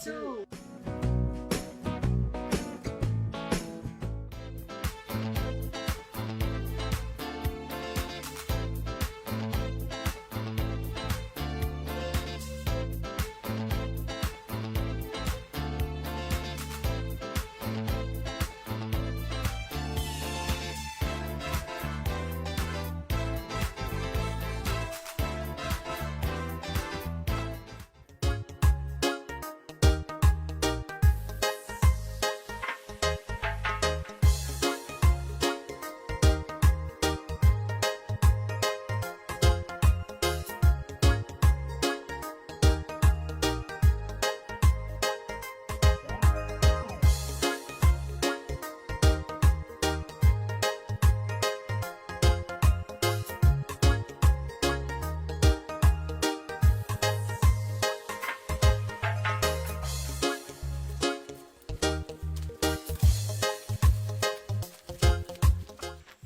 2.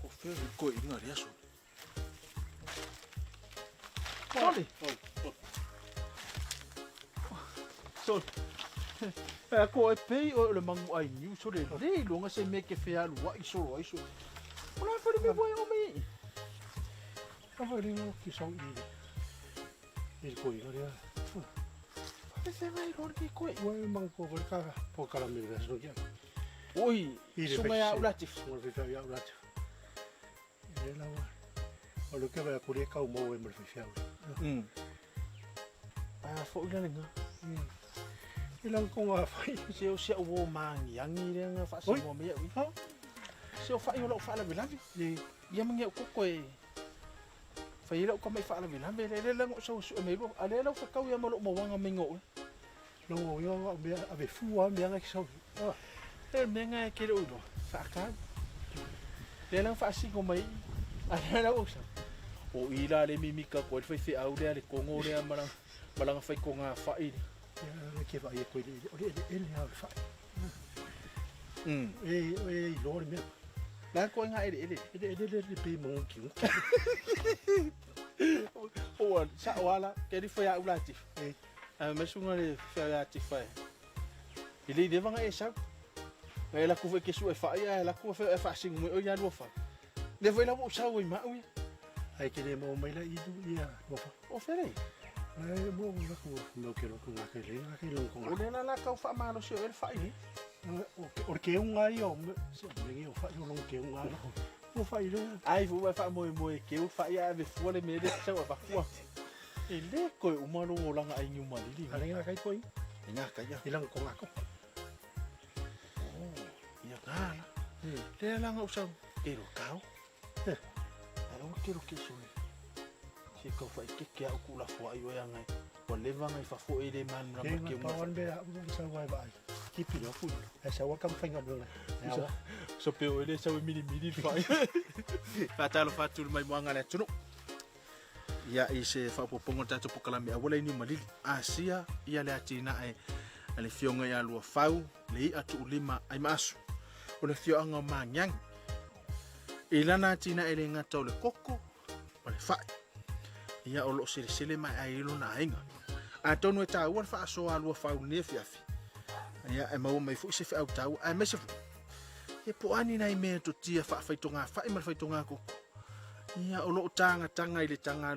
O fea le koe inga le aso. Sole. Sole. E ko e pei o le mangu ai niu sole le iloga se mea ke fealuai solo ai sole. O la foi le mea ua e o mai. Ava le ngo ki sau i i le koe lea. E fe mai loa ke koe. Ua e mang ko ko ka po kala me le so kia. Oi, sunga ia ulatif. Sunga fe ia ulatif. E le lawa. O le ke va ku le kau mo e mo le fe A foi la lenga. I lang ko nga fai. Se o se o mangi angi le nga fa se mo me ui. Se o fa i o fa la vilavi. Ia mangi o koko e. Fai lau ka mai fa la vilavi le le lango so su me lu. A le lau fa kau ia mo lo mo wanga mingo. Lo yo nga me ave fua me nga ki sau. E me nga ke le ulo. Fa ka. Le lang fa singo mai. A le lau sa. O i la le mimika ko le fai fe au le le kongo le malanga malanga fai ko nga fa i. Ia ke va e ko le o le ele ha fa. E e i lo le me. La ko nga ele ele. Ele ele le pe mo ki. O sa wala ke ri fai au la tif. A me sunga le fai a tif fai. I le leva nga e sau. Ngai la ku fe ke su e fai a la ku fe e fa singu me o ia lua fa. Le foi la wo sau i ma ui. Ai ke le mo mai la i du ia lo fa. O fere. Ai mo la ku no ke lo ku nga ke le nga ke lo ko O le la la kau fa malo se o el fai ni. O ke unga i o se me ngi o fa yo long ke unga. O fa i lo. Ai fu fa mo mo ke o fa ia ve fu le me le sau fa fu. E le ko o malo o langa ai ni malili. Ale nga kai koi. E nga kai ia. I lang ko nga ko. Ia ngala. Le langa o sau. Ke ro kau. Ai o ke ro ke so. Se kau fa ke ke au ku la fo ai o ia ngai. Ua leva ngai fa fo e le man Ke rama nga ke pa unga. wan be a u sa wai vai. Ki pi lo fu. E sa wa kam fa nga lo. So, so pe o ele sau e mili mili fa. Fa talo fa tulu mai moanga le tunu. Ia i se faaopoopoga o le tatou pokalame auala i Niumalili, Asia ia le atinae a le Afioga ia Luafau le i'a tuulima ai ma aso o le afioaga o Magiagi. I lana atinae le gata o le koko ma le fa'i, ia o loo selesele mae'a ai lona aiga. Atonu e taua le faasoa a Luafau i lenei afiafi, ia e maua mai foi se feau taua aemaise foi e po o a ni nai mea e totia faafaitogafa'i ma le faitogakoko, ia o loo tagataga i le taga a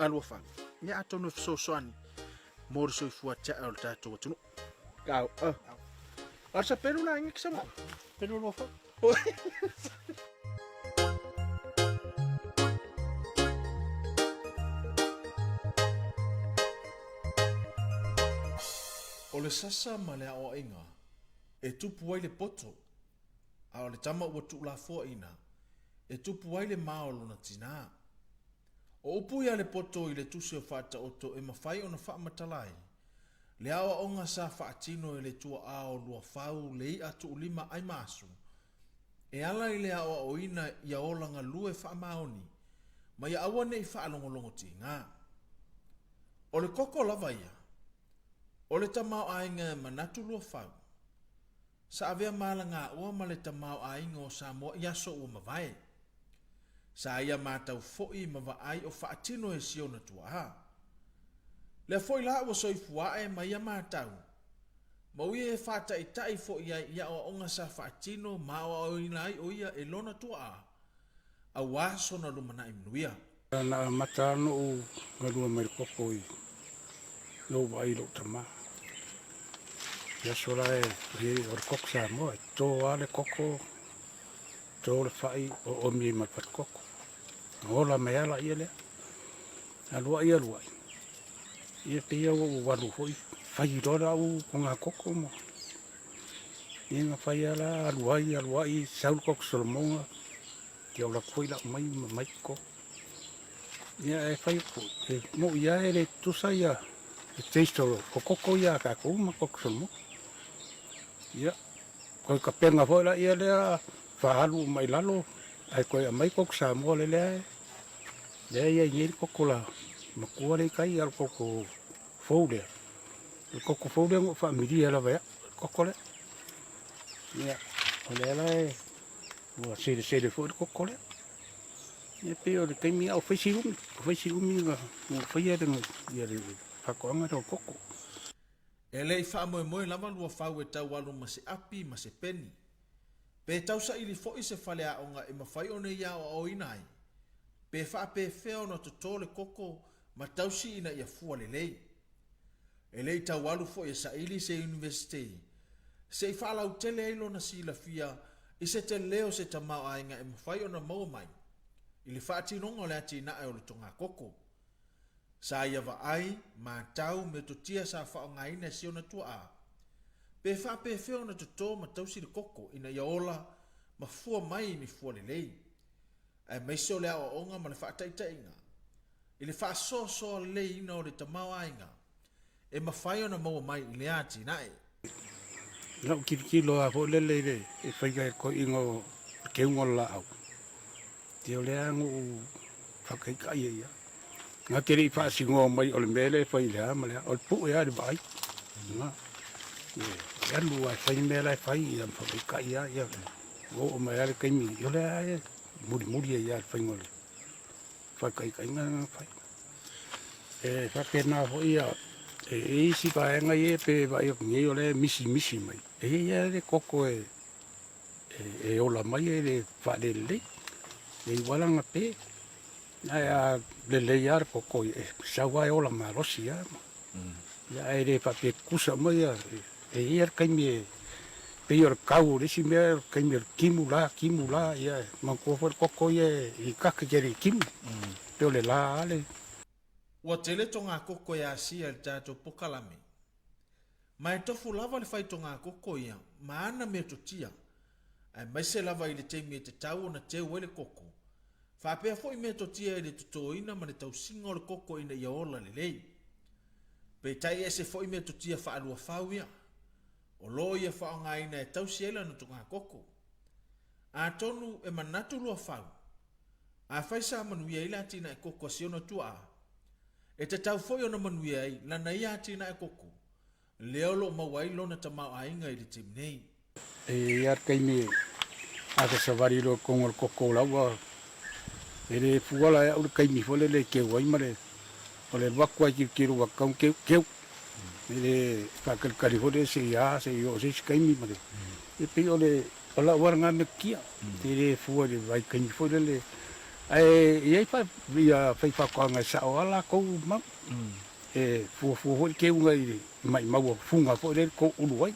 Luafau, ia atonu e fesoasoani mo le soifua tiae o le tatou atunuu. Kau, a. A sa pelu la inga kisa mo. Pelu lo fa. O le sasa ma le aoaiga e tupu ai le poto, a o le tama ua tuulafoaina e tupu ai le ma o lona tinā. O upu ia le poto i le tusi o Faataoto e mafai ona faamatala ai le aoaoga sa faatino e le tuaʻa o Luafau le iʻa tuulima ai ma aso, e ala i le aoaoina ia ola galue faamaoni ma ia aua ne i faalogologo tiga. O le koko lava ia, o le tamaoaiga e manatu Luafau, sa avea malagaoa ma le tamaoaiga o Samoa i aso ua mavae. Sa ia matau foi ma vaai o faatino e si ona tuaa. Lea foi la ua soifua ae ma ia matau. Ma o ia e faataitai foi ai i aoaoga sa faatino ma aoaoina ai o ia e lona tuaa, auā sona lumanai manuia. Na amata lava ona ou galue mai le koko i lou vaai i lou tama. I aso la e o le koko Samoa, e toto lava le koko, toto le fai, oomi ai ma le fatukoko. Ola mai lava laia lea. Alu ai alu ai, ia pei lava ua ou alu foi fai loa lau togakoko ma ia na fai lava la alu ai alu ai sau le koko solomoga ia ou alu atu foi lau mai ma mai toto. Ia ae fai atu foi, e mo'i lava e le tutusa ia le taste o koko ia a tatou ma koko solomoga. Ia toe tapena foi laia lea faaalu uma i lalo ae toe aumai koko Samoa lea e i ai nei le koko la matua lea i tai, a o le koko fou lea, o le koko fou lea na ou faamilia lava e au, le koko lea. Ia, o lea la e ua selesele foi le koko lea. Ia pei o le taimi a o fai si umi, o fai si umi na ou faia le ia le faatoaga lea o le koko. E le i faamoemoe lava Luafau e tau alu ma se api ma se peni. Pe tau saili foi se faleaoga e mafai ona ia aoaoina ai, pe faapefea ona toto le koko ma tausi ina ia fua lelei. E le i tau alu foi e saili se Yunivesite se i faalautele ai lona silafia i se tele o se tamaoaiga e mafai ona maua mai i le faatinoga o le atinae o le togakoko. Sa ia vaai, matau, metotia sa faaaogaina e si ona tuaa. Pe faapefea ona toto ma tausi le koko ina ia ola ma fua mai i ni fua lelei, aemaise o le aoaoga ma le faataitaiga i le faasoasoa leleiina o le tamaoaiga e mafai ona maua mai i lea atinae. I lau tilotilo lava foi lele i le faiga e toeaiina o le teuga o le laau, ia o lea na ou faataitai ai lava. Na te le i faasinoa mai o le mea lea e fai i le a ma le a, o le pue lava i le vaai. E alu lava e fai le mea la e fai, ia ma faataitai lava, ia ua oo mai lava le taimi, o lea lava e mulimuli ai lava i le faiga o le faataitaiga lena na fai. E faapena foi ia, e i ai isi vaega ia pe vaai atu nei o lea e misimisi mai, e i ai lava le koko e ola mai e le faalelelei, e iu lava lana pe. Ae a lelei lava le koko, e sau lava e ola malosi lava. Ia ae le faapea e tutusa uma ia, e i ai lava le taimi e pei o le tau o le isi mea, o le taimi o le timu la, timu la, ia e manatua foi le koko ia e kaka tele i timu, pei o le la lava le. Ua tele togakoko e asia i le tatou pokalame. Ma e tofu lava le fai togakoko ia ma ana metotia, aemaise lava i le taimi e tatau ona teu ai le koko, faapea foi metotia i le totoina ma le tausiga o le koko ina ia ola lelei. Peitai e ese foi metotia faaluafau ia, o lo o ia faaaogaina e tausi ai lana togakoko. Atonu e manatu Luafau, afai sa manuia ai le atinae koko a si ona tuaa, E tatau foi ona manuia ai lana ia atinae koko, lea o lo o maua ai lona tamaoaiga i le taimi nei. E i ai lava le taimi a te savali loa i totonu o le koko o la ua e le fua la e au le taimi foi lele e keu ai ma le o le alu atu lava e tilotilo ua tatau ona keu, keu. E le faatalitali foi lele se i a se i oo i se isi taimi ma le e pei o le O lau lava lena metotia, e le fua i le vaitaimi foi lele, ae i ai ia faifaatoaga e sao lava latou mau, e fuafua foi le keuga i le maimau o fuga foi lea e toulu ai.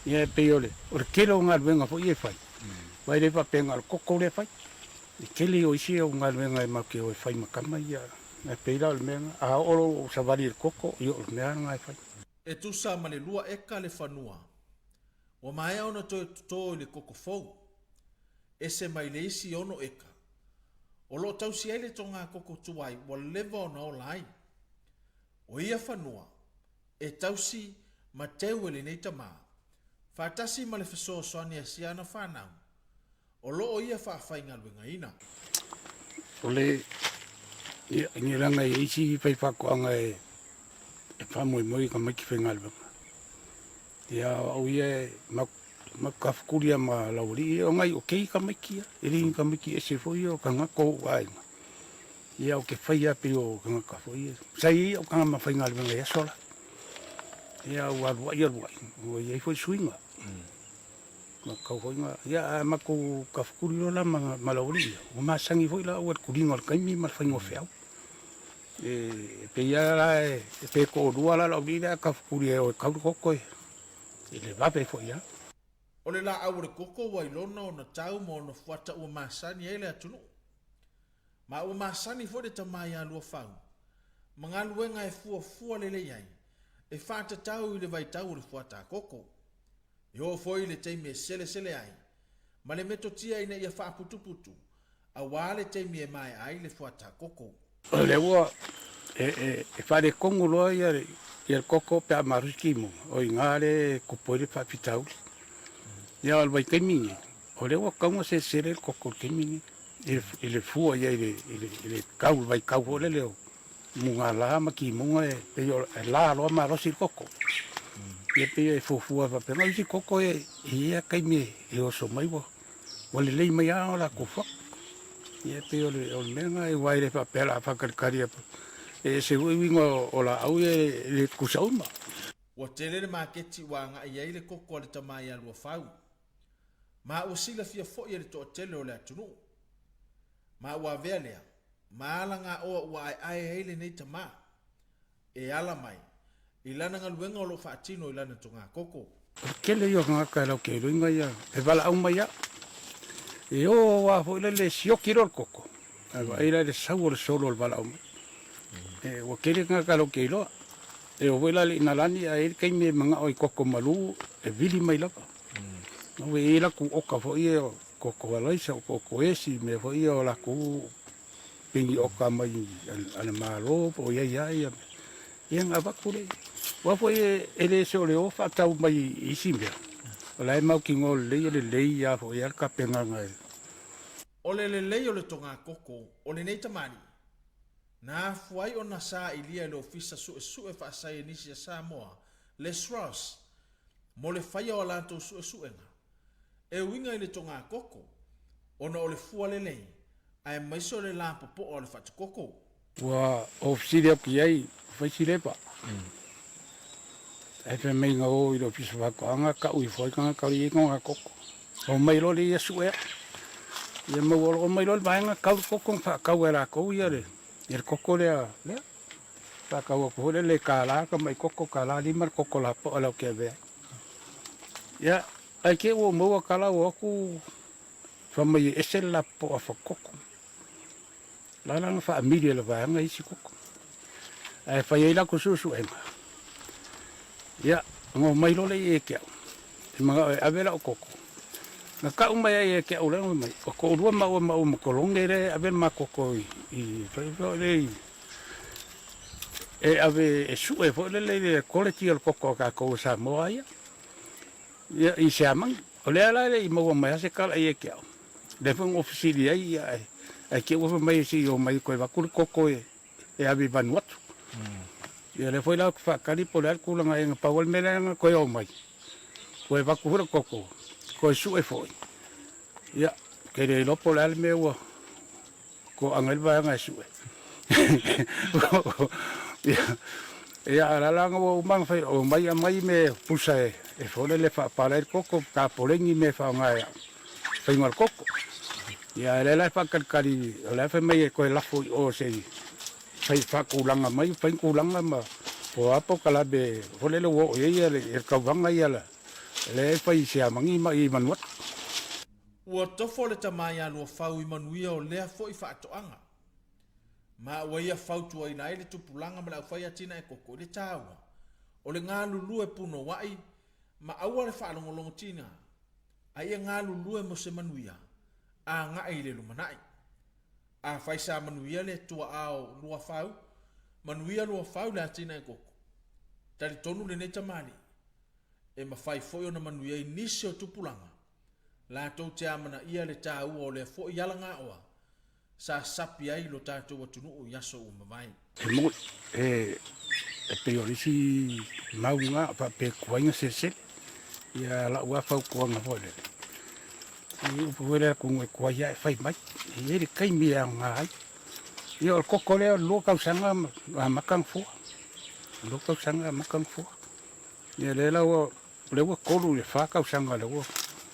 Ia e pei o le tele o galuega foi ia e fai, aua e le faapea na o le koko lea e fai, e tele o isi au galuega e matou te o e fai ma tama ia, ae pei la o le mea lena, a oo loa ua ou savali i le koko, ia o le mea lava lena e fai. E tusa ma le lua eka le fanua. Ua maea ona toe toto i le koko fou. Ese mai le isi ono eka. O lo o tausi ai le togakoko tuai ua leva ona ola ai. O ia fanua, e tausi ma teu e lenei tama, faatasi ma le fesoasoani a si ana fanau, o lo o ia faafaigaluegaina. O le ia, nei leaga e i ai isi faifaatoaga e faamoemoe i tamaiti faigaluega. Ia, o au ia e matou tafetuli lava ma Laualii, o nai okei tamaiti ia, e le ni tamaiti ese foi ia o tagata o ou aiga. Ia, ou te fai lava pei o tagata foi ia. Sa i ai au tagata faigaluega i aso la. Ia ua aluai aluai, ua i ai foi suiga. Ua tatau foi ona, ia a matou tafetuli loa la ma le aualii ia, ua masani foi la au i le tuliga o le taimi ma le faiga o feau. E pei lava la e pe toalua la le aualii lea a tafetuli e o e tau le koko e le vave foi lava. O le laau o le koko ua iloa ona tau ma ona fuata ua masani ai le atunuu. Ma ua masani foi le tama ia Luafau ma galuega e fuafua lelei ai e faatatau i le vaitau o le fuata koko. E oo foi i le taimi e selesele ai ma le metotia ina ia faaputuputu aua le taimi e maea ai le fuata koko. O lea ua e faaletonu loa le koko pe a malosi timuga, o i ina lea e tupu ai le faafitauli. Ia o le vaitaimi lenei, o lea ua tatau ona selesele le koko i le taimi lenei, i le fua i ai i le tau, le vaitau foi lele o mugala ma timuga e pei e la loa malosi le koko. Ia pei e fuafua faapena. O isi koko e i ai lava taimi e oso mai ua lelei mai lava o latou fua. Ia pei o le mea lena aua e le faapea o le a faatalitali atu. E ese foi uiga o laau ia e le tutusa uma. Ua tele le maketi ua agai ai le koko a le tama ia Luafau. Ma ua silafia foi e le toatele o le atunuu. Ma ua avea lea ma alagaoa ua aeae ai lenei tama e ala mai i lana galuega o lo o faatino i lana togakoko. O le tele ia o tagata e latou iloiga ia e valaau mai au. E o lava foi lele e sioki loa le koko, ae vaai la i le sau o le solo o le valaau mai. E, ua tele tagata e latou iloa. E oo foi la i le inalani a i ai le taimi e manao ai koko malu e vili mai lava. Ua i ai latou oka foi ia o koko alaisa, o koko esi, mea foi ia o latou peni oka mai a le Malo po o i ai lava ia mea. Ia ona avatu lea. Aua foi e le se o le o faatau mai i isi mea, o la e mautinoa lelei e lelei lava foi le tapenaga e. O le lelei o le togakoko o lenei tamalii, na afua ai ona sailia e le Ofisa Suesue Faasaienisi a Samoa, le SROS, mo le faia o a latou suesuega e uiga i le togakoko, ona o le fua lelei aemaise o le lapopoa o le fatukoko. Ua ou fesili atu i ai, ua fai si leva. Ae fai mai na o i le Ofisa o Faatoaga tau ifo ai tagata o lea e i ai togakoko. Omai loa lea ia sue au. Ia maua loa, omai loa le vaega kau le koko na faatau e latou ia le koko lea, lea. Faatau atu foi lea le $1 tamai koko, $5 le koko lapoa latou te avea ai. Ia, ae te i ua ou maua tala ua o atu fai mai e ese le lapopoa fakoko. La la na faamili e le vaega isi koko. Ae fai ai latou suesuega. Ia, ona omai loa lea ia te au. E manao e ave lau koko. Na tau mai ai ia te au lea mai, o toalua maua maua ma kolone lea e ave le ma koko i fai foi lea i e ave e sue foi lele i le quality o le koko a tatou o Samoa ia. Ia, i Siamani. O lea la e le i maua mai lava se tala ia te au. Lea foi na ou fesili ai, ia, ae te i ua fai mai se i omai toe avatu le koko e ave i Vanuatu. Ia lea foi la ou te faatali po o le a le tulaga i ai, na pau lava le mea lea na toe omai, toe avatu foi le koko, toe sue foi. Ia, ou te le iloa po o le a le mea ua toaga ai le vaega e sue. Ia, a o la la ua uma ona fai, omai aumai mea pusa e foi lele e faapala ai le koko, tapoleni mea e faaaoga e faiga o le koko. Ia, a o lea la e faatalitali, o la e fai mai e toe lafo i o se i fai faatulaga mai, fai ni tulaga ma po o a polokalame foi lele ua oo i ai le tauvaga ia lea e fai i Siamani ma i Vanuatu. Ua tofo le tama ia Luafau i manuia o lea foi faatoaga. Ma ua ia fautuaina ai le tupulaga ma le aufai atinae koko i le taua o le galulue punouai ma aua le faalogologotiga a ia galulue mo se manuia agai i le lumanai. Afai sa manuia le tuaa o Luafau, manuia Luafau i le atinae koko. Talitonu lenei tamalii, e mafai foi ona manuia ai nisi o tupulaga latou te amanaia le taua o lea foi alagaoa sa sapi ai lo tatou atunuu i aso ua mavae. E moni, e pei o le isi mau na faapea e tuai ona selesele ia lau lava fautuaga foi lele, e upu foi lea a le atunuu e tuai lava e fai mai, e i ai le taimi e aoga ai. Ia o le koko lea o le 2 tausaga amata ona fua, 2 tausaga amata ona fua. Ia lea la ua, o lea ua 3 i le 4 tausaga lea ua,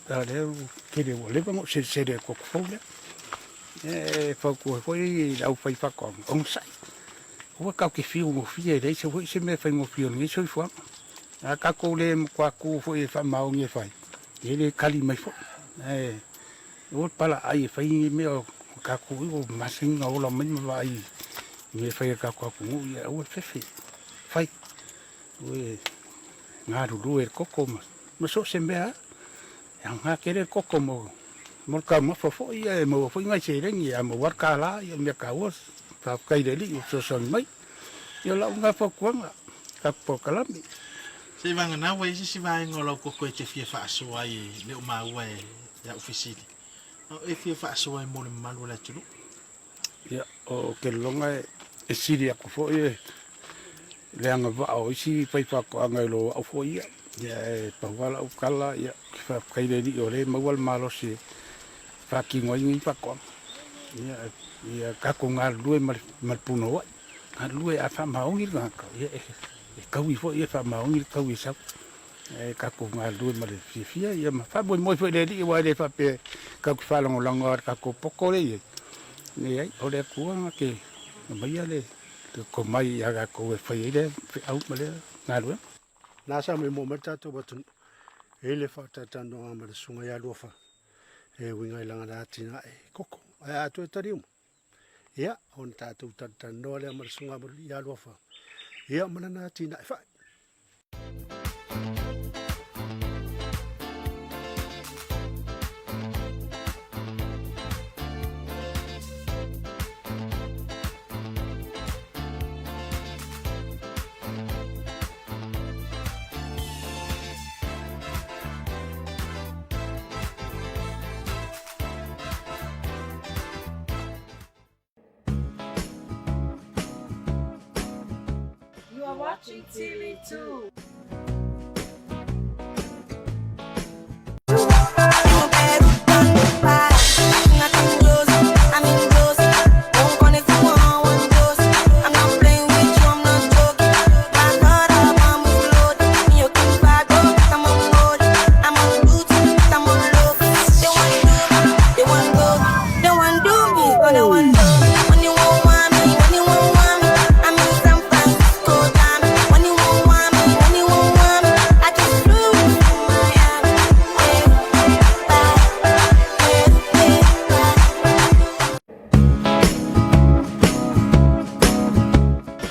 a lea ua tele ua leva ona ou selesele i le koko fou lea. Ia e fautua ai foi i le aufaifaatoaga, onosai. Aua tatou te fiu gofie, e leai se foi se mea e faigofie o lenei soifuaga. A tatou le matua tu foi e faamaoni e fai, e le tali mai foi. Ae aua le palaai e fai ni mea o tatou ua masani ona ola mai ma vaai i mea e fai e le tatou atunuu, ia aua le fefe, fai. Aua e galulue i le koko ma so o se mea lava. E aoga tele le koko mo le taumafa foi, e maua foi nai seleni, a maua lava le $1, ia o le mea taua, faafetai i le Alii ua fesoasoani mai. Ia o lau lena fautuaga i tatou polokalame. Se i vagana ua i ai se isi vaega o lau koko e te fia faasoa ai e le o maua e au fesili, a o e fia faasoa ai mo le mamalu o le atunuu? Ia, o te lagona e sili atu foi le agavaa o isi faifaatoaga i lo au foi ia. Ia e pau lava lau tala, ia, ou te faafetai i le Alii o lea e maua le malosi e faatino ai nei faatoaga. Ia, ia tatou galulue ma le punouai. Galulue a faamaoni le tagata, ia e taui foi e faamaoni le taui e sau. Ae tatou galulue ma le fiafia, ia ma faamoemoe foi i le Alii, aua e le faapea tatou te faalagolago lava i le tatou poto lea e i ai. Leai, o le Atua na te aumaia le tomai ia tatou e fai ai lea feau ma lea galuega. Na sa mai mua mai le tatou atunuu e i le faatalatalanoaga ma le susuga ia Luafa e uiga i lana atinae koko. Ae a toe tali uma, ia ona tatou talatalanoa lea ma le susuga ia Luafa ia ma lana atinae fai. You are watching TV2.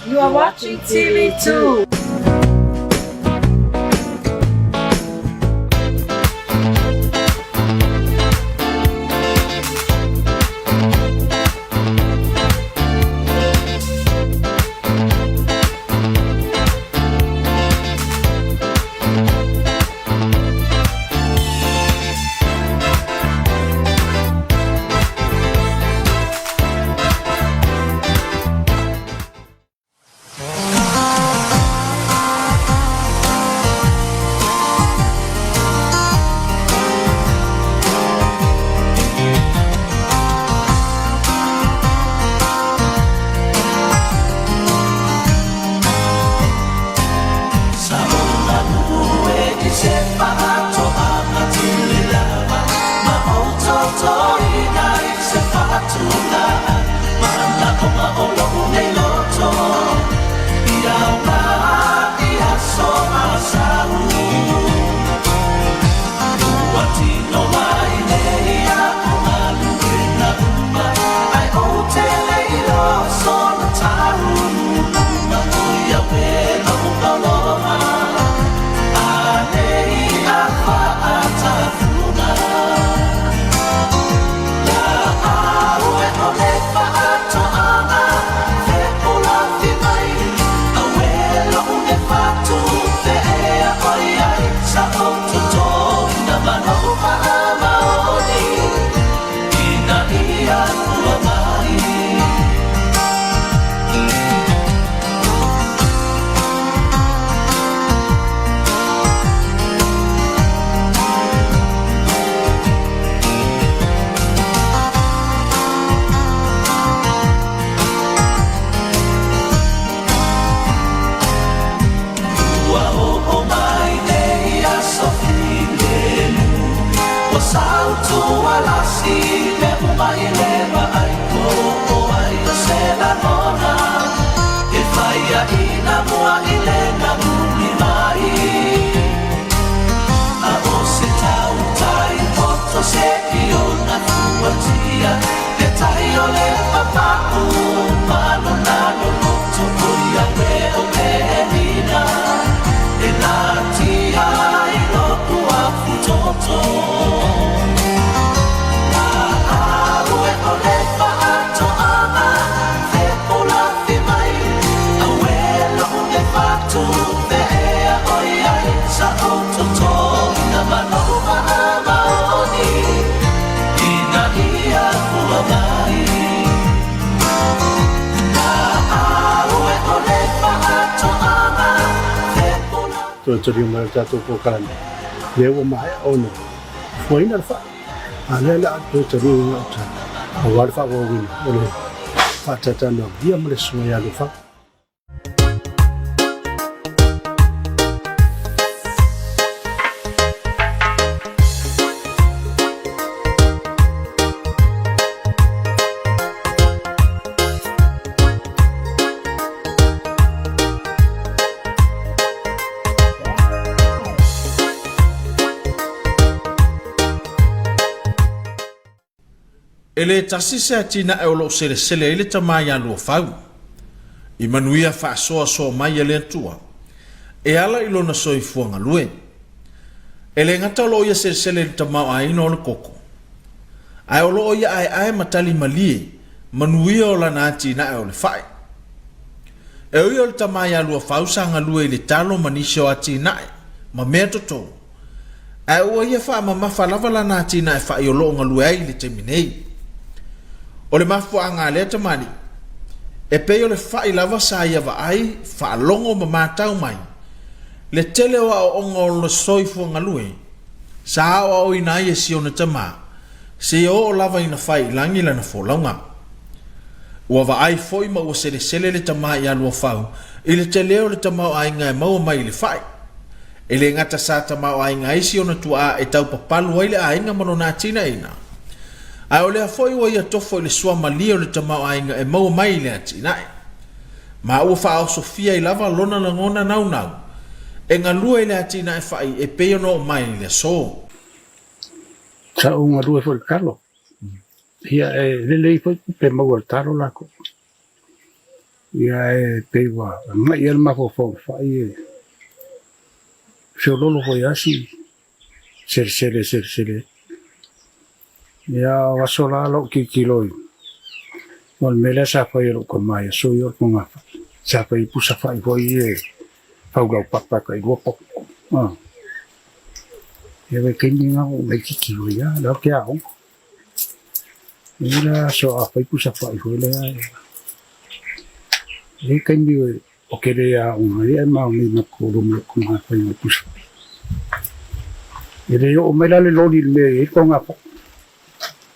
You are watching TV2. Toe tali mai le tatou polokalame, lea ua maea ona fuaina le fai, a lea le a toe tali i gauta aua le faaauauina o le faatalatalanoaga ia ma le susuga ia Lofa. E le tasi se atinae o lo o selesele ai le tama ia Luafau. I manuia faasoasoa mai e le Atua, e ala i lona soifua galue. E le gata o lo o ia selesele i le tamaoaiina o le koko, ae o lo o ia aeae ma tali malie manuia o lana atinae o le fai. E ui o le tama ia Luafau sa galue i le talo ma nisi o atinae ma mea totolo, Ae ua ia faamamafa lava lana atinae fai o lo o galue ai i le taimi nei. O le mafuaaga a lea tamalii, e pei o le fai lava sa ia vaai, faalogo ma matau mai le tele o aoaoga o le soifua galue sa aoaoina ai e si ona tama seia oo lava ina fai i lagi lana folauga. Ua vaai foi ma ua selesele le tama ia Luafau i le tele o le tamaoaiga e maua mai i le fai. E le gata sa tamaoaiga ai si ona tuaa e tau papalu ai le aiga ma lona atinaeina, ae o lea foi ua ia tofo i le suamalie o le tamaoaiga e maua mai i le atinae. Ma ua faaosofia ai lava lona lagona naunau e galue i le atinae fai e pei ona oo mai i le aso. Sa ou galue foi i le talo. Ia e lelei foi tupe maua i le talo latou. Ia e pei ua agai ai le mafaufau i le fai e feololo foi lava si selesele e selesele ai. Ia o aso la lou tilotilo i o le mea lea sa fai e lou tama i aso ia o le togafai. Sa fai ai pusa fai foi ia e fau laupapa e tailua popo. Ia vaitaimi lena ua ou laitiiti foi lava, o lea ou te aoga. E la aso a fai pusa fai foi lea e i ai taimi o ke le aoga ai ae maoni ma ko loma o konga fai mai pusa fai. E le oo mai la le loli i le mea e i ai le togafai.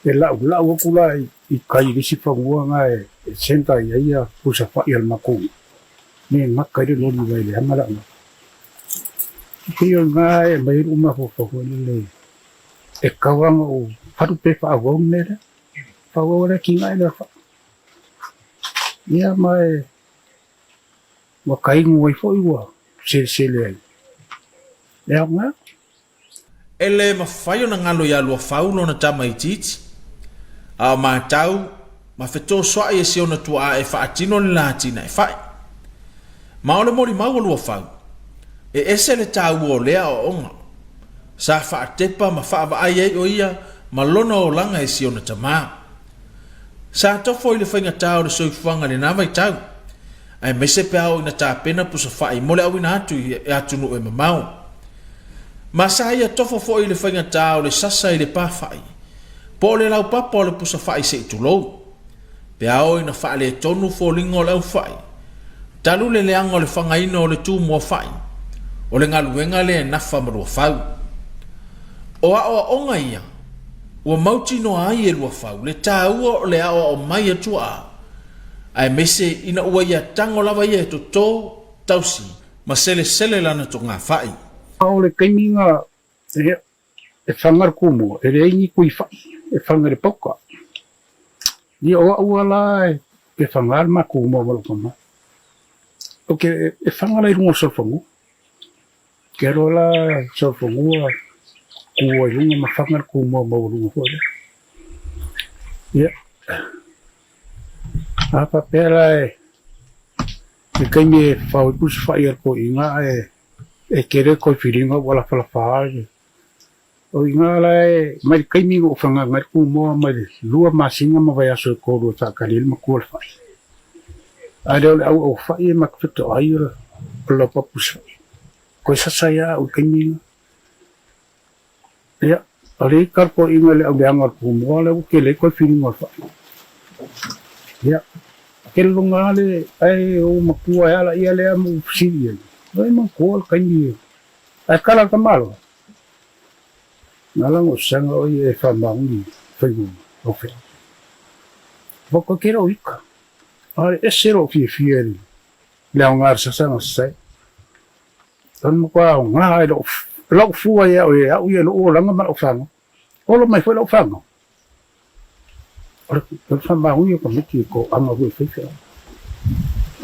E la'ula'u atu la i tai i le isi fanua na e centre i ai ia pusa fai a le matou me e gata ai le loli aua e leaga le auala. E pei o lena e aumai ai lou mafaufau foi lele E kau lava ona ou alu pe faaauau le mea lea. Faaauau le atinae lea faa. Ia ma e ua tainu ai foi ua selesele ai. E aoga. E le mafai ona galo ia Luafau lona tama itiiti, a o matau ma fetosoai e si ona tuaa e faatino le la atinae fai. Ma o le molimau o Luafau, e ese le taua o lea aoaoga. Sa faatepa ma faavaai ai o ia ma lona olaga e si ona tamā. Sa tofo i le faigatā o le soifuaga i lena vaitau, aemaise pe a oo ina tapena pusafa'i mo le auina atu i atunuu e mamao. Ma sa ia tofo foi i le faigatā o le sasa i le pafa'i, po o le laupapa o le pusafa'i se i tulou. Pe a oo ina faaletonu foliga o le aufai, talu le leaga o le fagaina o le tumua fai, o le galuega lea e nafa ma Luafau. O aoaoga ia ua mautinoa ai e Luafau le taua o le aoao mai a tuaa, aemaise ina ua ia tago lava ia e toto, tausi, ma selesele lana togafai. O le taimi na e faga le tumua, e leai ni tui fai e faga i le pauka. Ia o a'u a la e faga le makou moa ma lou tama. Ou te e faga la i luga o le solofanua. Ke aloa la solofanua ku ai luga ma faga le ku moa maualuga foi lea. Ia, a faapea la e le taimi e fafao ai pusa fa'i a le toeaina ae e tele toefiliga ua lafalafa ai. O i ina la e mai le taimi na ou fagaga ai le kumoa mai le lua masina ma vaiaso e tolu e faatali ai le matua o le fa'i. Ae le o le auau fa'i e matou fetoai o le laupapa pusa fa'i. Toe sasa ai a au i le taimi lena. Ia, o le ita le toeaina i le auleaga o le kumoa lea ua tele ai toe filiga o le fa'i. Ia, tele lona lava le ae ou matua e ala ia lea ma ou fesili i ai, Oi matua le taimi ae kala le tamaloa. Na ala ona saga o ia e faamaoni faiga o fea. Ua koe kela o ika. A le ese lou fiafia i le aoga o le sasaga sasae. O le matua aoga i lou fua ia oe e au ia i lou olaga ma lau fanau. Olo mai foi lau fanau. O le faamaoni o tamaiti i toaga foi e fai feau.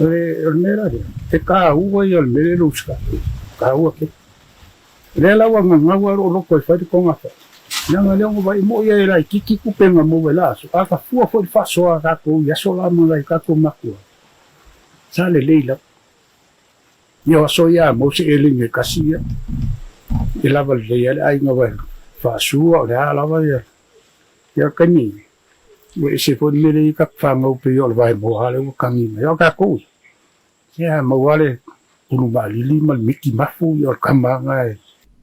O le mea la lea, e taua ia o le mea lea e louska, taua tele. O lea la ua gagau lava lou loto e fai le togafai, leaga lea ua vaai moi e laitiiti tupe na maua i la aso, a ta fua foi i le faasoa a tatou i aso la ma nai tatou matua, sa lelei lava. Ia o aso ia a maua se eleni e tasi ia, e lava lelei ai le aiga aua e faasua o le a lava ia le taimi ua ese foi le mea lea i tatou fanau pei o le vaemoa lea ua tagi mai. A o tatou ia, a maua lava le pulu maalili ma le miti mafu ia o le tama lena e.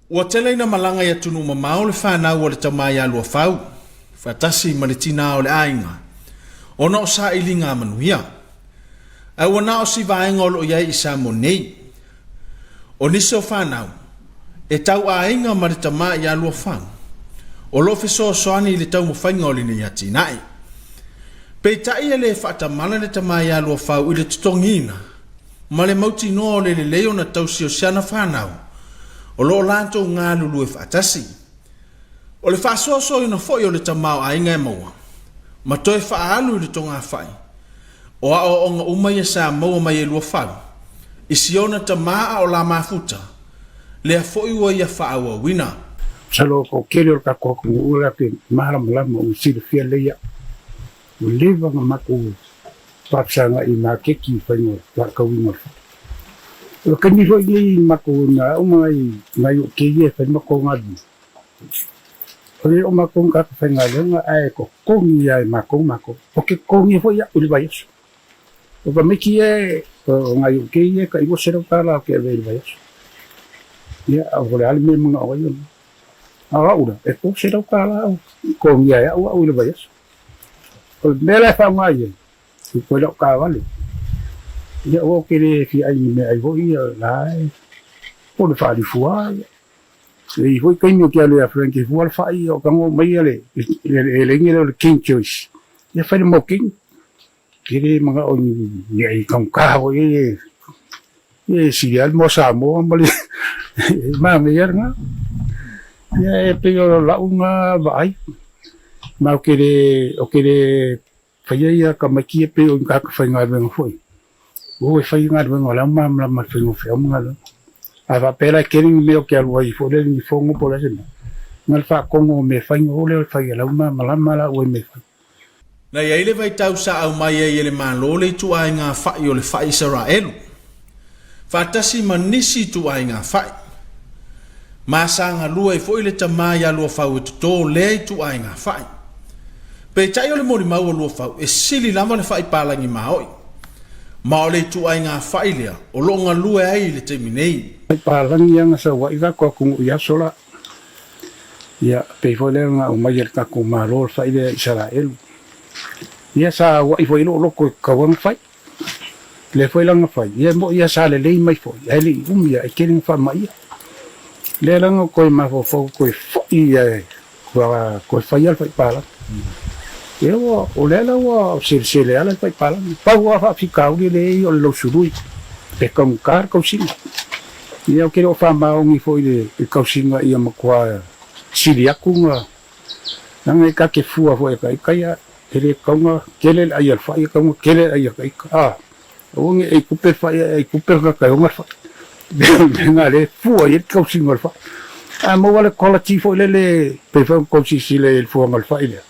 Ua tele ina malaga i atunuu mamao le fanau a le tama ia Luafau, faatasi ma le tinā o le aiga, ona o sailiga a manuia. Ae ua na o si vaega o lo o i ai i Samoa nei. O nisi o fanau, e tau aiga ma le tama ia Luafau, o lo o fesoasoani i le taumafaiga o lenei atinae. Peitai e le faatamala le tama ia Luafau i le totogiina ma le mautinoa o le lelei ona tausi o si ana fanau o lo o latou galulue faatasi. O le faasoasoaina foi o le tamaoaiga e maua ma toe faaalu i le togafai, o aoaoga uma ia sa maua mai e Luafau i si ona tama a o la mafuta, lea foi ua ia faaauauina. Masalo o tele o le tatou atunuu la te malamalama ua silafia lelei au. Ua leva ona matou faafesagai i maketi i faiga o le faatauina o le fale. O le taimi foi lenei matou na au ma nai ou kei e fai matou galuega, o le o matou na tatou faigaluega ae totogi lava e matou matou. Ou te totogia foi au i le vaiaso. O tamaiti ia o nai ou kei ia e tai $200 ou te avea i le vaiaso. Ia, o le a le mea e manao ai ona. A o au la, e $300 ou te totogia e au au i le vaiaso. O le mea la e faaaoga i ai, e toe lau taavale. Ia aua ou te le fia ai i ni meaai foi ia la e po o le faalifua ia. E i ai foi taimi ou te alu ia Frank e fua le fai o tago mai ia le eleni lea o le King Choice. Ia fai le mokini. Ou te le manao i ni meaai taugata foi ia e sili lava le moa Samoa ma le manaia lena. Ia e pei o lau lena vaai. Ma ou te le, ou te le faia ia tamaiti ia pei o ni tagata faigaluega foi. O e fai galuega o la e malamalama i le faiga o feau ma galuega. A faapea la e tele ni mea ou te alu ai foi lea ni fono po o le a se mea, na o le faatonu o mea e fai ona o lea o le fai a la ua malamalama la ua i mea e fai. Na i ai le vaitau sa aumai ai e le Malo le ituaiga fa'i o le fa'i Isaraelu, faatasi ma nisi ituaiga fa'i. Ma sa galue ai foi le tama ia Luafau e totō lea ituaiga fa'i. Peitai o le molimau a Luafau e sili lava le fa'i palagi mao'i, ma o le ituaiga fa'i lea o lo'o galue ai i le taimi nei. Fa'i palagi ana saua'i tatou atunuu i aso la. Ia, pei foi lea na aumai e le tatou Malo le fa'i lea Isaraelu. Ia, sa aua'i foi i lou loto e tatau ona fai. Lea foi la na fai, ia e mo'i lava sa lelei mai foi, ae le i umi lava, e tele ina faamaia. Lea la na toe mafaufau toe fo'i ia toe fai lava le fa'i palagi. Ia ua, o lea la ua selesele ala le fa'i palagi. Pau lava faafitauli lea e i ai o le lausului, e taugata le tausiga. Ia ou te le o faamaoni foi i le tausiga ia matua sili atu na, leaga e ta te fua foi e ta ita ia. E le kauga tele le ai a le fai, e kauga tele le ai a ka ika. A, aua ne i ai kupe le fai ae ai kupe le tagata e ona le fai. O le mea lena o lea e fua i ai le tausiga o le fai. A maua le quality foi lele pei foi ona tou silasila i ai i le fuaga o le fai lea,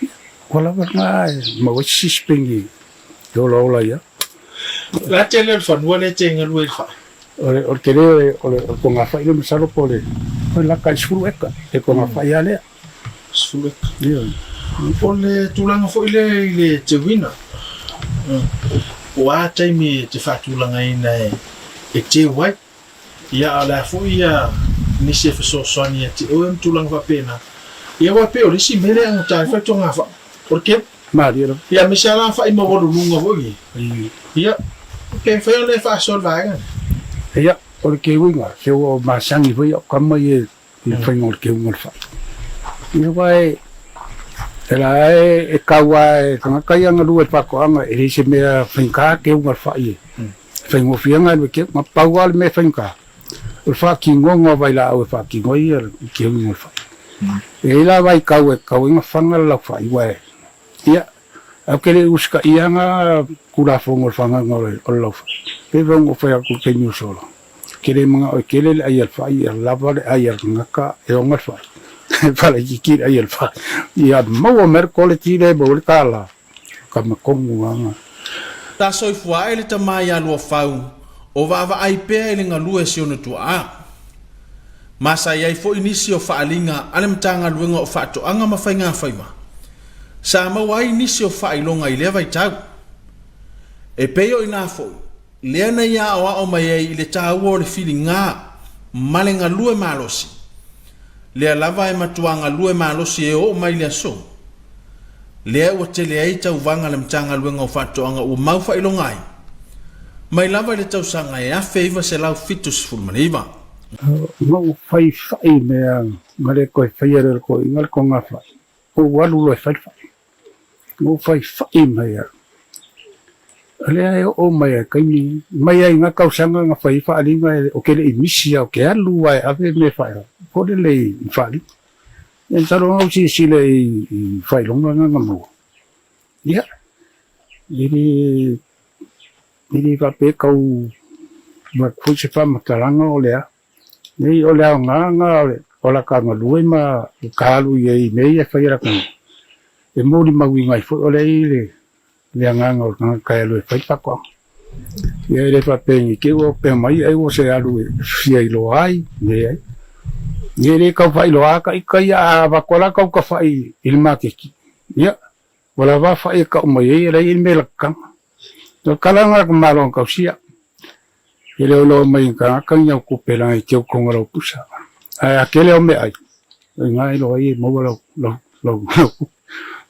ia, ua lava lena e maua ai se sisipeni e olaola ai lava. O le a tele o le fanua lea e te galue ai i le fai? O le tele o le togafai lea masalo po o le lata i le 10 eka le togafai lava lea. 10 eka. Ioe. O le tulaga foi lea i le teuina, o a taimi e te faatulagaina e teu ai, ia a o le a foi ia nisi e fesoasoani ia te oe ma tulaga faapena, ia aua e pei o le isi mea lea e augata ai fai togafai, o le keu. Malie lava. Ia aemaise lava la fai maualuluga foi ia, ia pe mafai ona e faasoa le vaega lea. Ia, o le keuina, se ua masani foi au tama ia i le faiga o le keuga o le fai. Ia aua e, e la e, e kau lava e tagata ia galue i le faatoaga, e leai se mea faigata keuga o le fai e faigofie ona alu e keu. Na pau lava le mea faigata, o le faatinoga o vailaau e faatino ai le keuga o le fai. E i ai la vaitau e tatau ai ona fana le laufai, aua e, ia, ae ou te le i usitaia na Tulafono o le fanaga o le laufai. Pei foi ona ou fai atu i le taimi ua sola, ou te le manao e tele le ai a le fai, ia lava le ai a le tagata e ona le fai, e falaitiiti le ai a le fai, ia maua mai le quality lea e maua ai le tala, tama tonu lava. Sa soifua ae le tama ia Luafau o vaavaai pea i le galue a si ona tuaa. Ma sa i ai foi nisi o faaaliga a le Matagaluega o Faatoaga ma Faigafaiva sa maua ai nisi o faailoga i lea vaitau. E pei o i ina foi lea na ia aoao mai ai i le taua o le filiga ma le galue malosi, lea lava e matuā galue malosi e oo mai i le aso lea ua tele ai tauvaga a le Matagaluega o Faatoaga ua mau faailoga ai mai lava i le tausaga e 1979. Na ou fai fai mea na le toe faia e le toeaina le togafai, ou alu loa e fai le fai. Na ou fai fai mai au. O lea e oo mai lava i taimi, mai lava i na tausaga na fai ai faaaliga, ou te le i misi lava, ou te alu lava e ave mea foi lele i faaaliga. Ia masalo na ou silasila i faailoga na na maua, ia, e le e le faapea e tau avatu foi se faamatalaga o le a. Nei o le aoga na o la ta galue ma ta alu i ai i mea ia e fai e la ta nuu, e molimauina ai foi o lea e i ai le agaga o le tagata e alu e fai le faatoaga. Ia e le faapea ne i te i ua opea mai ai ua se alu e fia iloa ai, leai. Ia e le tau faailoa ta ita ia a avatu lava la tau tafai i le maketi, ia ua lava fai e tau mai ai e leai ni mea lakataga. O le tala lena a le Malo na tausia, e le o iloa mai e tagata ni au tupe leaga e teu tonu lau pusa. Ae a tele au meaai, o i ina e iloa ai e maua lau lau lau lau tupe.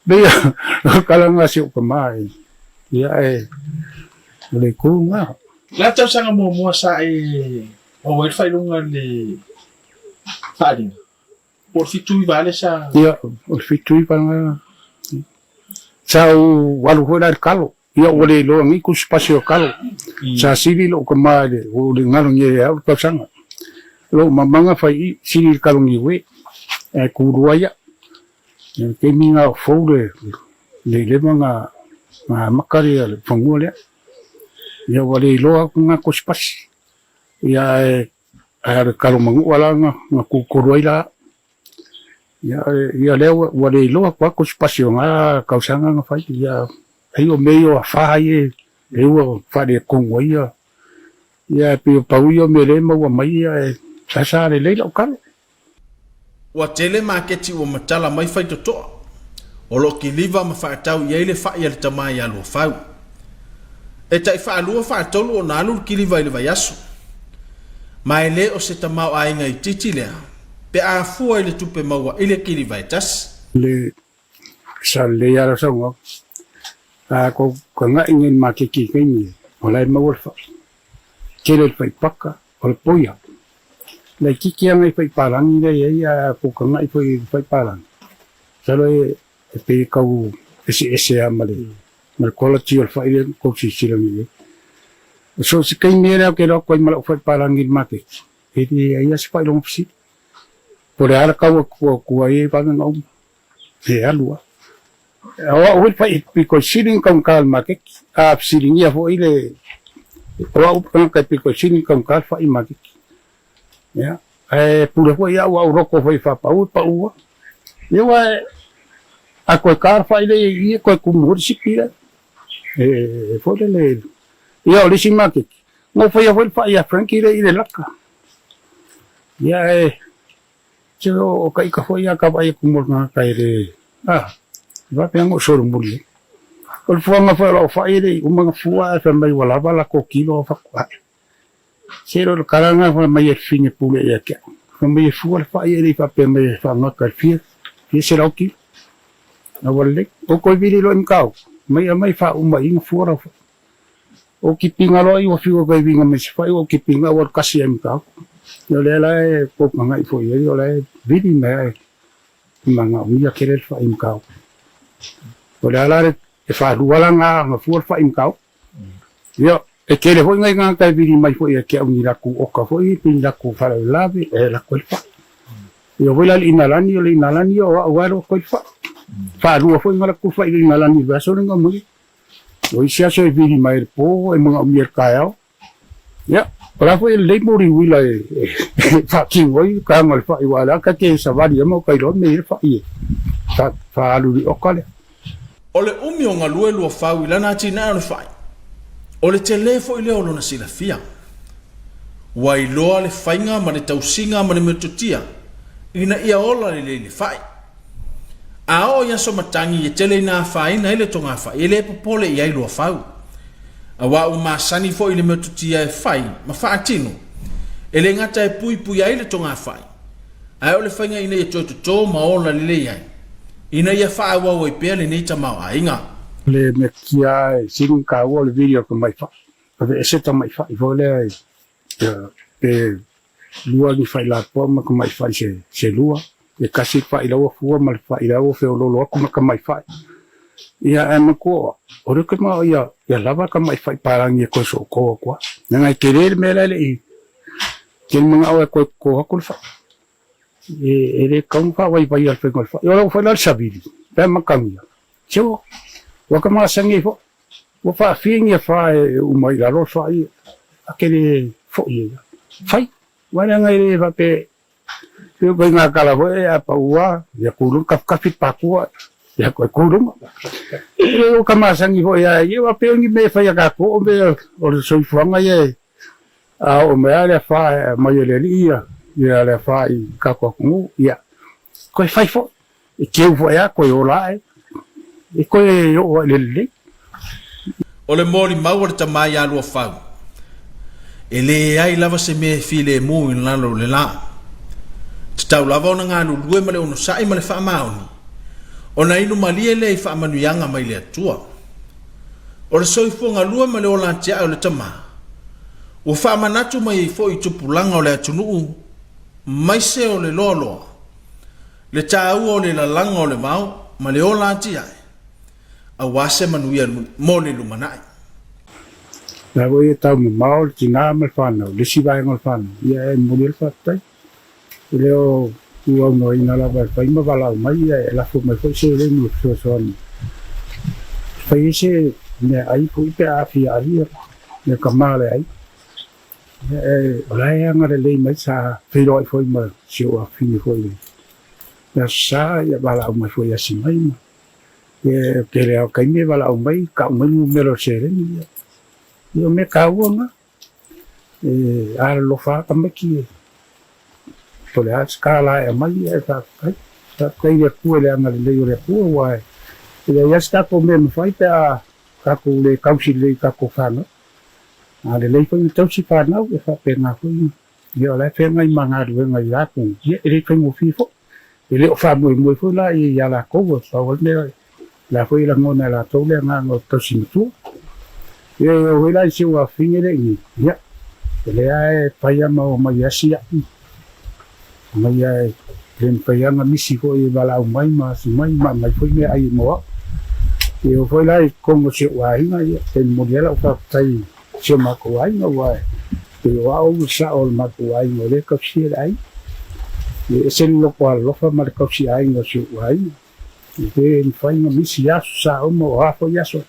Pei o le tala lena a si ou tama e ia e o le itu lena. O le a tausaga muamua sa e maua ai le faailoga i le faaaliga? Po o le 79 lea sa. Ia, o le 79 lena. Sa ou alu foi la i le kalo. Ia ua le iloa nei tusipasi o kalo. Sa sili lou tama i le, ua ou le galo nei e au le tausaga. Lou mamaga fai i, sili i le kalo niue, ae tulua ia. Ia le taimi lena o fou le, le leva na, na amata le fanua lea. Ia ua le iloa atu na tusipasi. Ia ae Ae o le kalo manua la na tutolu ai la. Ia, ia lea ua, ua le iloa atu atu se pasi o na tausaga na fai. Ia, ai o mea ia o afa ia e ua faaletonu ai ia. Ia e pei o pau ia o mea lea e maua mai ia e sa sa lelei lau kalo. Ua tele maketi ua matala mai faitotoa o lo o kiliva ma faatau i ai le fai a le tama ia Luafau. E tai faalua faatolu ona alu le kiliva i le vaiaso. Ma e le o se tamaoaiga itiiti lea pe a fua i le tupe maua i le kiliva e tasi. Le sa lelei lava lau saunoaga. A kou kaga'i nei i le maketi i taimi e, o la e maua le fai. Tele le fai paka, o le poia. Laitiiti lava nai fai palagi lea e i ai, a kou kaga'i foi i le fai palagi, masalo e pei e tau eseese lava ma le ma le quality o le fai lea na tou silasila nei i ai. So o se taimi ea lea ou te iloa atu ai ma lau fai palagi i le maketi, e leai lava se faailoga fesili. Po o le a le tau atu ai e vave ona uma, e alu lava. O au foi le fa'i pito sili ona taugata i le maketi. A fesiligia foi le o au le tagata e pito sili ona taugata le fa'i i le maketi. Ia, ae pule foi au a ou loto foi e faapau e pau lava. Ia aua a toe ta le fa'i lea i i e toe tumu foi le sipi lea. E foi lele, ia o le isi maketi, na ou faia foi le fa'i a Frankie lea i le laka. Ia ae se o ta ita foi a ta vaai atu mo le tagata e le, a, e faapea ona ou solomuli ai. O le fuaga foi o lau fa'i e le i uma ona fua ae fai mai ua lava latou kilo fai atu, ae. Se o le tala lena fai mai e le fine pule ia te au. Fai mai e fua le fa'i e le i faapea mai e faagata i le fia, fia selau kilo. A ua lelei. Ou toe vili loa i Matautu, mai aumai faauma i i na fua lau fa'i. O kipiga loa i ua fiu e toe viga mai se fa'i ua ou kipiga ua alu tasi ai i Matautu. O lea la e tou tagai foi i ai o la e vili mai lava e manaomia tele le fa'i i Matautu. O le a la le faalua la na fua le fa'i i Matautu. Ia, e tele foi nai tagata e vili mai foi ia te au ni latou oka foi pe ni latou faalavelave e lako ai le fa'i. Ia foi la le inalani, o le inalani o au lava e lako ai le fa'i. Faalua foi ona lako le fa'i i le inalani i le vaiaso lea na uma nei. O isi aso e vili mai i le po e manaomia i le taeao. Ia, o la foi e lelei moli uila e faatino ai le taga o le fa'i aua o la ta te savali ai ma ta iloa mea e i ai le fa'i e faaalu i le oka lea. O le umi o galue Luafau i lana atinae o le fa'i, o le tele foi lea o lona silafia. Ua iloa le faiga ma le tausiga ma le metotia ina ia ola lelei le fa'i. A oo i aso matagi e tele ina afaina ai le togafai, e le popole i ai Luafau. Aua ua masani foi i le metotia e fai ma faatino, e le gata e puipui ai le togafai, ae o le faiga ina ia toe toto ma ola lelei ai, ina ia faaauau ai pea lenei tamaoaiga. O le mea kia e sili ona taua o le vili o le tamaifai, aveese tamaifai foi lea pe lua ni fai lapoa ma tamaifai se lua, e tasi le fai la ua fua ma le fai la ua feoloolo atu ma tamaifai. Ia ae manatua o au, o lea ou te manao ia lava le tamaifai palagi e toe sootoo atu ai. Leaga e tele le mea la e le i tele manao e toe toto atu le fai. E le tatau ona faavaivaia le faiga o le fai. O lau foi la le savili, pe a matagia, se ua ta masani ai foi. Ua faafia ni afa e uma ai i lalo le fai a ke le foi ai. Fai, aua leaga e le faapea e pei o ngā tala foi e a pau a, ia kūlunga, kafikafi le pākua, ia koe kūlunga. E le o ka masani foi a ia, aua pei o ni mea e fai a kākou o mea o le soifuaga ia e a oo mai lava le afa e aumai e le Alii ia, ia le afa i kākou atunuu, ia koe fai foi. E keu foi a koe ola ae, e koe oo ai le lelei. O le molimau a le tama iā Luafau, e leai lava se mea e filemu i lalo o le la. Tatau lava ona galulue ma le onosai ma le faamaoni, ona inu malie lea i faamanuiaga mai le Atua. O le soifua galue ma le ola atiae o le tama, ua faamanatu mai ai foi i tupulaga o le atunuu maise o le loaloa, le taua o le lalaga o le vao ma le ola atiae, aua se manuia mo le lumanai. La foi e tau mamao le tina ma le fanau, le isi vaega o le fanau, ia e momoli ai le faafetai. E le o tuaunoaina lava e fai ma valaau mai, ia e lafo mai foi seleni e fesoasoani e fai ai se meaai foi pe a aafia ai ia tama le aiga. Ia e, o la e agalelei mai sa feiloai foi ma si ou afafine foi i le Aso Sa, ia valaau mai foi e asi mai ma ia o tele lava o taimi e valaau mai, tau mai numera o seleni, ia, ia o mea taua na. E alolofa lava tamaiti e po o le a se tala e aumai, ia e faafetai. Faafetai i le Atua i le agalelei o le Atua, aua e leai lava se tatou mea e mafai pe a tatou le tausi lelei i tatou fanau. A lelei foi ona tausi fanau, e faapena foi ia o la e feagai ma galuega i latou, ia e le faigofie foi. E le o faamoemoe foi la ia latou, e pau lava le mea, o la foi e lagona e latou le agaga o le tausi matua. Ia e oo foi la i si ou afafine lea i inei, ia, o lea lava e fai lava ma omai e asi au, omai lava e le mafai lava ona misi foi e valaau mai ma asi mai ma aumai foi meaai mo au. E oo foi la i totonu o si ou aiga, ia, e momoli lava lau faafetai i si o matou aiga, aua e pei o au le sao o le matou aiga o lea e tausia le aiga. E ese le loto alolofa ma le tausi aiga o si ou aiga. E le mafai ona misi aso sa uma o a foi aso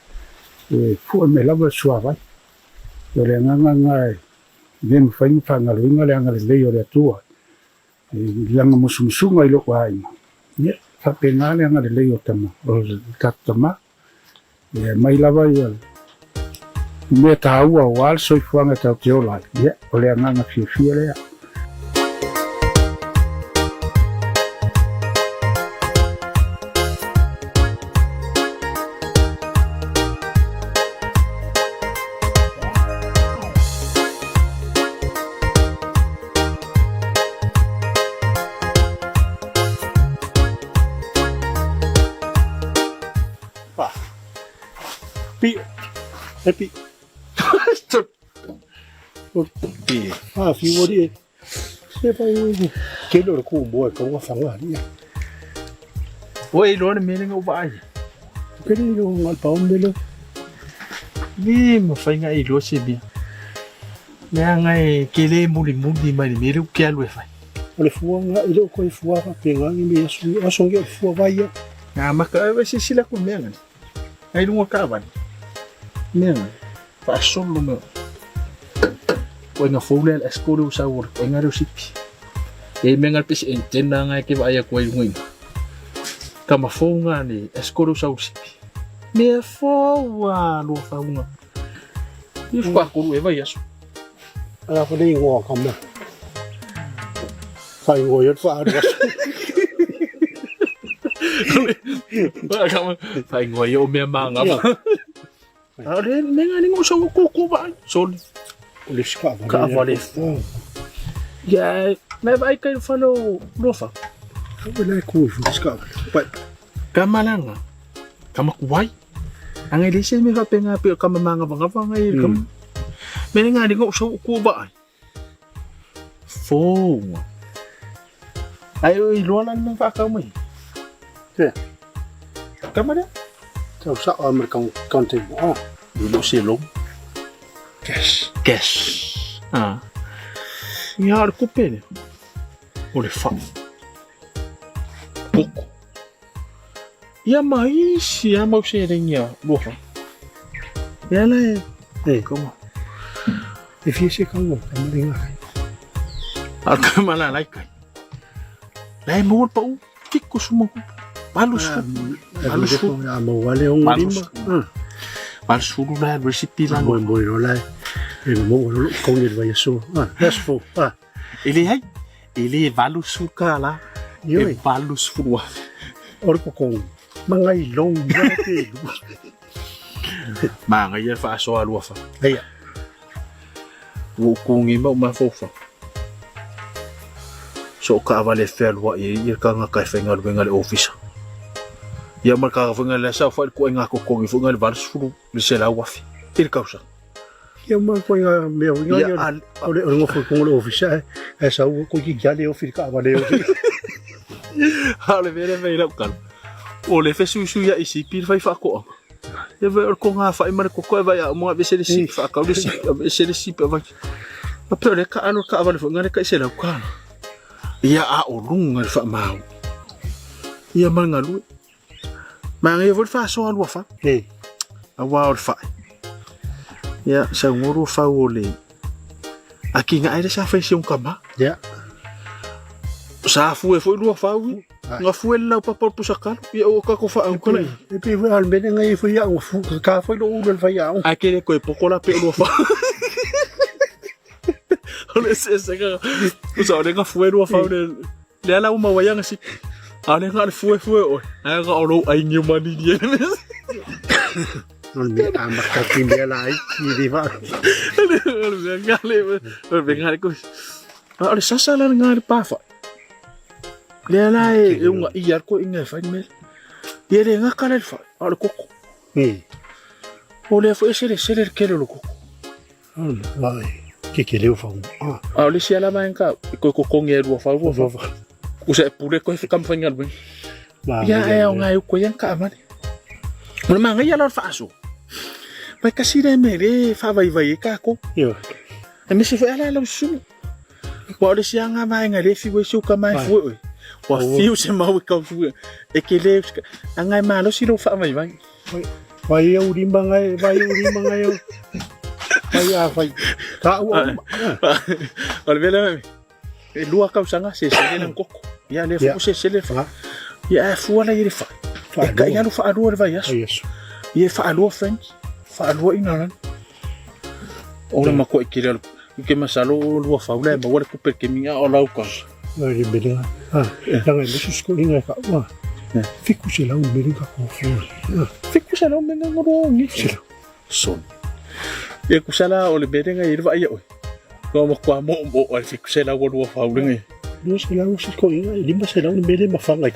e fue mai lava le suavai. O le agaga lena e le mafai ona faagaloina le agalelei o le Atua i lana musumusuga i lou aiga. Ia, e faapena le agalelei o tama, o le tatou Tama. E aumai lava ia mea taua aua le soifuaga e tatou te ola ai. Ia, o le agaga fiafia lea. Pa. Pi. E pi. Pi. Ah, fi wori e. Se pa i ke lo ku mo e ka wa fanga ni. Ua e iloa le mea lea na ou vaai ai. Ke le lo ngal pa o le. Le mafai ona e iloa se mea. Leaga e ke le mulimuli mai le mea lea ou te alu e fai. O le fua nga i le o koe fua ka pe nga ni me aso aso ngi o le fua vai ia. Na maka e silasila atu i mea ngani. Ai luga o taavale. Mea ngani. Faasolo mea. Koe fou lea le esco lea ua sau o le koe lea o sipi. E mea ngani pe se antenna nga e ke vaai atu ai i luga i ina. Kama fou nga le esco lea ua sau o le sipi. Mea fou a lua faauga. I faatolu e vaiaso. Ala ko le ingoa ka mea. Whaingoa i o te whaaru aso. Whaingoa i o mea māngama. A le mea ngā ningo sa kōkō vai. Soli. O le si kaavale. Kaavale. Ia, me vai kai whale o Lofa. Ka wela e kū i si kaavale. Pai. Ka malanga. Ka makuai. Anga i le se me whapenga pe o ka mamangawangava ngai i ka. Me ngā ningo sa kō vai. Fou. Ai o iloa la le mea faakau mai. Ea. Kama lea. Tau sao a ma le content. Ah. I lou selou. Cash. Cash. Ah. Ia o le kupe lea. O le faa. Koko. Ia ma isi a mau seleni a Lofa. Ia la e. E. Kama. E fia se kaua, ka mare ngā kai. A ka mala lai kai. Lai mo pa u. Tiko suma ku. Valu sulu. Valu sulu. A mau ale o lima. Valu sulu la recipe la. Mo mo ro la. E mo ro ko ni vai so. Ah, that's full. Ah. E le hai. E le valu suka la. E valu sulu. Ore ko ko mangai long ya te. Manga ia faasoa lua fa. Eia. Ua ou kugi ma ou mafaufau. So o taavale e fealuai ai ia le tagata e faigaluega i le ofisa. Ia ma le tagata foi le asa fai le ituaiga totogi foi le 80 i le 100,000 i le tausaga. Ia ma ituaiga mea foi ia o le nofo i totonu o le ofisa ae sau toeitiiti lava le ofi i le taavale e ofi. A o le mea lea e fai ai lau tala, o le fesuisuiai i sipi le fai faatoaga. Ia vai o le togafai ma le koko e vai a uma aveese le sipi faatau le sipi aveese le sipi avatu. Faapea o lea taalo le taavale foi lea tai $100. Ia a o luga le faamau. Ia ma le galue. Manaia foi le faasoa lua fau. Aua o le fai. Ia saunoa lua fau o le atinae lea sa fai si ona tama. Ia. Sa fue foi lua fau ia. Na fue le laupapa o le pusakalo. Ia ua tatou faauka la ia. E pei foi a o le mea lea na i ai foi au, ka foi lou ulu i le faiaoga. Ae ke le toe poto la pe o lua fau. O le eseesega. Tusa o lea na fue lua fau le lea la ua maua ai ana sipi. A o lea na o le fue fue oe. Ae na o lou ai niu manini ai le mea. O le mea amata atu i mea laiti e le faa. O le mea gale, o le mea gale koe. A o le sasa la lena i le pāwhai. Lea la e ugaia ai koe ina e fai le mea lea. Ia e le gata la i le fai, a o le koko. O lea foi e selesele le tele o le koko. Ke ke leo fau. A o le isi lava vaega e toe totogi ai lua fau lua fau. Usa e pule koe whakamawhaingaluega. Ia e aoga e uku ai ana taavale. O le manaia la o le faasoa, mai kasi lea mea le faavaivai ai tatou. Aemaise foi a la lau susuga. Aua o le isi lava lena vaega lea e fiu ai si ou tama e fue oe. Ua fiu se mau e kau e ke le anga e malosi lou faavaivai. Vai au lima ngai, vai au lima ngai au. Vai a vai. Ka ua uma. O le mea lea, e lua tausaga sesele lana koko. Ia lea foi ua sesele le fai. Ia ae fua la i le fai. E kai alu faalua le vaiaso. Ia e faalua Frankie, faalua Inalani. O le matua i kele i ke masalo o lua fau la e maua le tupe le kemi a o lau ka. Ai le mele ha. Langa e mesu skolinga e ka ua. 700 mele ka ko fu. 700 mele ngoro ngi. Son. Ia kusala o le mele ngai le vai oi. Ko ma kwa mo mo o le 700 o lua fau le ngai. 200 se skolinga e 500 le mele mafanga i.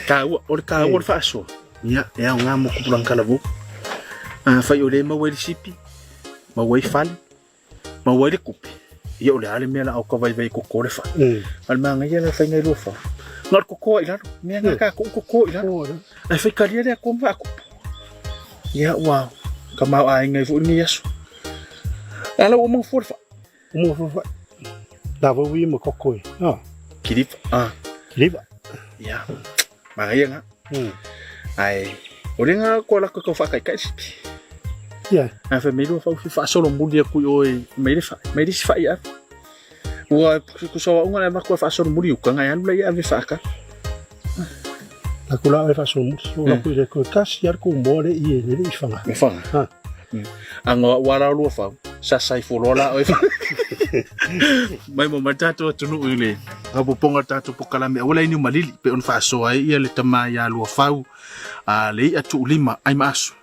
Taua, o le taua o le faasoa. Ia, e aoga mo tupulaga talavou. Afai o lea e maua ai le sipi, maua ai fale, maua ai le tupe, ia o le a le mea la a o ka vaivai e koko le fale. A o le manaia la faiga i lua fale, na o le koko lava i lalo, mea na tatou koko i lalo. Ae faitalia le Atua ma faatupu. Ia ua tamaoaiga ai foi lenei aso. A la ua uma ona fua le fai. Uma ona fua le fai. La foi ui ma koko e. Kiliva. Kiliva. Ia, manaia na. Ae, o le nga koa lako e tau faataitai sipi. Ia. Ae fai mai lua fau fi faasolomuli atu i oe mai le fai, mai le isi fai ave. Ua kusa o auga le avatu e faasolomuli i uka, na e alu la ia ave faata. La ku la ave faasolomuli, o la ku i le koe kasi ala ku moa le i e le i whanga. E whanga. Ha. Anga wa la lua fau, sasa i foloa la oe. Mai mo mai tātou atunuu i le faaopoopoga o le tatou polokalame aua le ainiu malili pei ona faasoa ai ia le tama ia Luafau a le i'a tuulima ai ma aso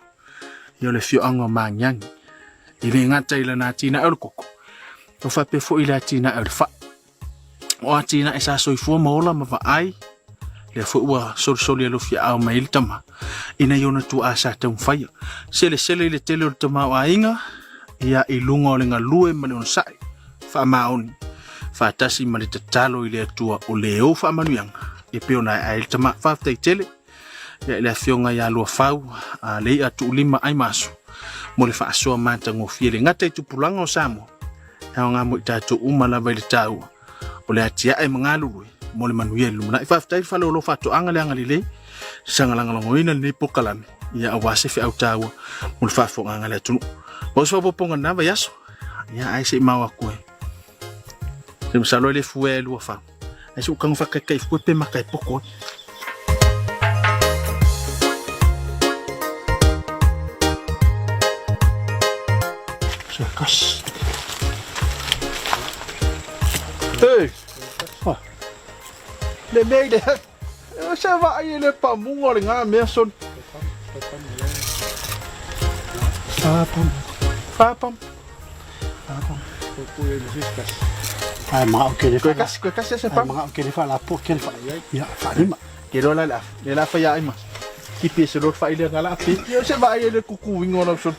ia o le afioaga o Magiagi. E le gata i lana atinae o le koko, o faapea foi i le atinae o le fai. O atinae sa soifua ma ola ma vaai, lea foi ua solisoli alofiaao mai ai le tama ina i ona tuaa sa taumafaia. Selesele i le tele o le tamaoaiga, ia i luga o le galue ma le onosai, faamaoni, faatasi ma le tatalo i le Atua o le ou faamanuiaga e pei ona ae ai le tama. Faafetai tele ia i le afioga ia Luafau, a le i'a tuulima ai ma aso mo le faasoa matagofie le gata i tupulaga o Samoa, e aoga mo i tatou uma lava i le taua o le atiae ma galulue mo le manuia i le lumanai. Faafetai le faleolo faatoaga le agalelei sagalagalagoina lenei polokalame ia aua se feau taua mo le faafofogaaga a le atunuu. Maua se faaopoopoga i lena vaiaso ia ae se i mao atu e se masalo e le fue e lua fau ae se ukaga faataitai fue pe mata e poto ai. Se kasi. Hey! Ah. Le mea i le se vaai i le pamuga o le ngā mea son. Whāpam. Whāpam. Ai mga o kele Koe kasi, koe kasi ase Ai pam. mga o kele wha la po kele wha. Ia, wha lima. Ke loa la le afa, le la fa ia ai ma. Ki pe se lo fa ile ngala pe. Ia se vaai i le kuku wingo la son.